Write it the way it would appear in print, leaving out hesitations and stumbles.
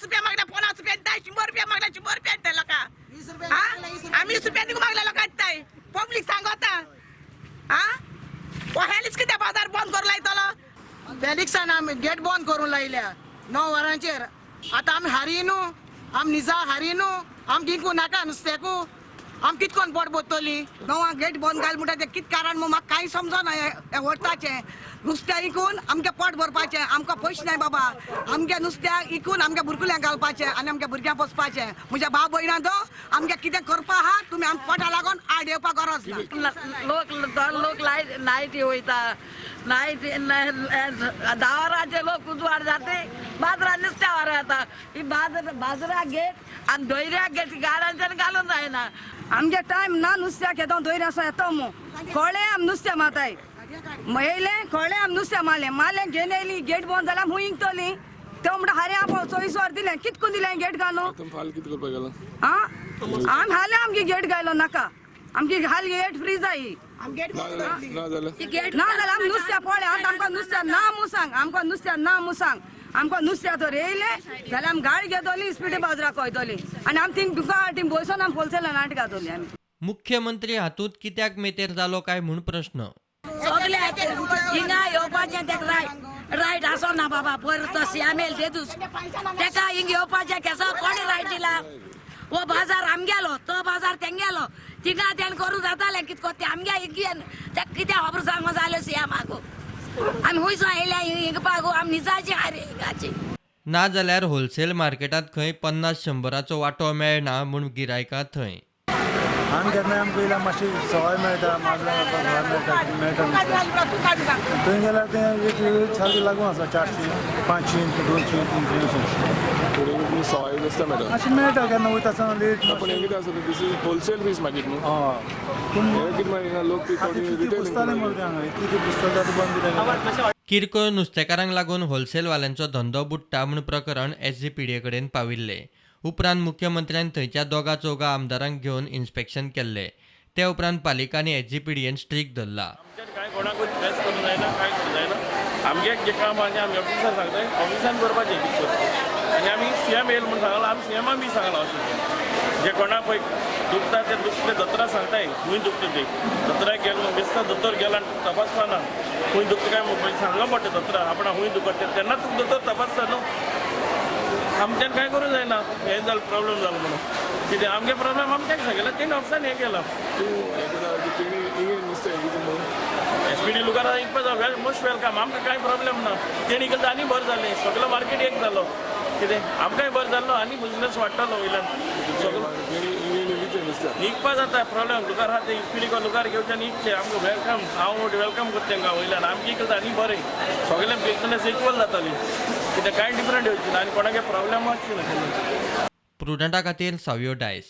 रुपया मागल्या, 50 रुपया दिताय, 100 रुपया मागल्या, 100 रुपया दिताय लोकां. आमी 20 रुपया दिवंक मागल्या लोकां दिताय. पब्लीक सांगता आ हेलीच कितें बाजार बंद करूं लायतलो. फेलिक्सान आमी गेट बंद करून लायल्या 9 वरांचेर. आतां आमी हारी न्हू, आमी निजा हारी न्हू. आम जिंकू नाका नुस्त्याकू, आम कित कोन पोट भरतली? 9 गेट बंद घाल म्हणटा तें कित कारण म्हाका कांय समजना. हें व्हरताचें नुस्त्या इकून आमचें पोट भरपाचें. आमकां पयशे नाय बाबा. आमगे नुस्त्या इकून आमच्या बुरकुल्यांक घालपाचें आनी आमच्या भुरग्यांक पोसपाचें. म्हज्या भाव भयणां दो आमगे कितें करपा आहा तुमी आम पोटा लागून आड येवपा गरज ना. लोक लोक लायट नायटी वयता, नायट 10 वरांचे लोक उजवाड जाते. बाजरा नुस्त्या येता. ही बाजरा बाजरा गेट आनी दोयऱ्या गेट गाड्यांच्यान घालून जायना. आमगे टायम ना नुस्त्याक येता. दोयऱ्या आसा येता मु कळ्ळें आम नुस्त्या माताय येयलें कळ्ळें. आम नुस्त्या मारलें मारलें घेवन येयली. गेट बंद जाल्यार आमी हुंय इंकतली. ते म्हणटा हारे हांव 24 वर दिलें. कितकून दिलें गेट घालून? तुम फाल कितें करपाक गेला? आं, आमी हाले आमगे गेट घायलो नाका. आमगे हाल गेट फ्री जाय. ना जाल्यार? ना जाल्यार आमी नुस्त्या पळय. आतां आमकां नुस्त्या ना म्हूण सांग, आमकां नुस्त्या ना म्हूण सांग. आमकां नुस्त्या तर येयलें जाल्यार आमी गाडी घेतली, इस्पिटी बाजाराक वयतली आनी आमी थिंग दुकान थिंग बसून आमी होलसेलान नाट घातली आमी. मुख्यमंत्री हातूंत कित्याक मेतेर जालो काय म्हूण प्रश्न. सगळे हिंगा येवपाचें तेका रायट रायट आसो ना बाबा. पयर तो सियामेल तेदूस तेका हिंग येवपाचें केसो कोणी रायट दिला? हो बाजार आमगेलो, तो बाजार तेंगेलो. थिंगा तेण करूं जातालें कितको ते आमगे हिंग तेका कितें खबर सांगो जालें सियामाकू. आमी हुंयसो येयल्या हिंगपाकू? आमी निजाची हारी हिंगाची. ना जाल्यार होलसेल मार्केटांत खंय 50 100ाचो वांटो मेळना म्हूण गिरायकां थंय. आमी केन्नाय आमकां येयल्यार मातशी सवाय मेळटा. माजरां मेळटा मेळटा नुस्तें. थंय गेल्यार तें एक रेट सारकी लागून आसा, 400, 500, 200, 300 अशें. थोडी तुमी सवाय नुस्तें मेळटा. मातशें मेळटा केन्ना वयता आसतना रेट. पूण हें कितें आसा, this is wholesale fish market न्हू. हय, पूण हें कितें मागीर हिंगा लोक ती आतां थोडी कितें रिटेल पुसताले मरे ते हांगा, इतली ती पुसताले आतां बंद कित्याक? किरकोळ नुस्तेकारांक लागून होलसेलवाल्यांचो धंदो बुडटा म्हूण प्रकरण एसजीपीडीए कडेन पाविल्लें. उपरांत मुख्यमंत्र्यान थंयच्या दोगा चौगा आमदारांक घेवन इन्स्पेक्शन केल्लें. ते उपरांत पालिका आनी एसजीपीडीएन स्ट्रीक धरला. आमच्यान कांय कोणाकूच प्रेस करूंक जायना, कांय करूंक जायना. आमगे जें काम आहा तें आमी ऑफिसान सांगताय, ऑफिसान करपाचें कितें. आनी आमी सी एम येयल म्हूण सांगलां, आमी सी एमान बी सांगलां अशें. जे कोणा पळय दुखता ते दुखते दोतोरा सांगताय खूंय दुखता ते. दोतोराक गेलो बेश्टा दोतोर गेला आनी तपासपा ना खूंय दुखता काय म्हूण. सांगलो पडटा दोतोरा आपणा खूंय दुखता तें, तेन्ना तुका दोतोर तपासता न्हू. आमच्यान कांय करूंक जायना. हें जालें प्रॉब्लम जालो म्हणून कितें आमगे प्रॉब्लम आमच्याक सांगला, तेणी ऑफिसान हें केलां. तूं हें करता तेणी हिंगा नुस्तें हें कितें म्हणून? एस पी डी लुगारा इकपा वेल मोस्ट welcome. आमकां कांय प्रॉब्लम ना. तेणी केलें आनी बरें जालें. सगळो मार्केट एक जालो कितें आमकांय बरें जाल्लो आनी बिजनस वाडटलो वयल्यान सगळो. तेणी हिंगा विकचें नुस्तें. इकपा जाता प्रॉब्लम लुगार आहा ते इस्पिडी लुगार घेवचे आनी इकचे. आमकां welcome, हांव welcome करता तेंकां वयल्यान. आमकां इकलें आनी बरें, सगळें बिजनस इक्वल जाताली कितें, कांय डिफरंट येवची ना आनी कोणाकय प्रॉब्लम आसची ना. प्रुडंटा खातीर सावियो डायस.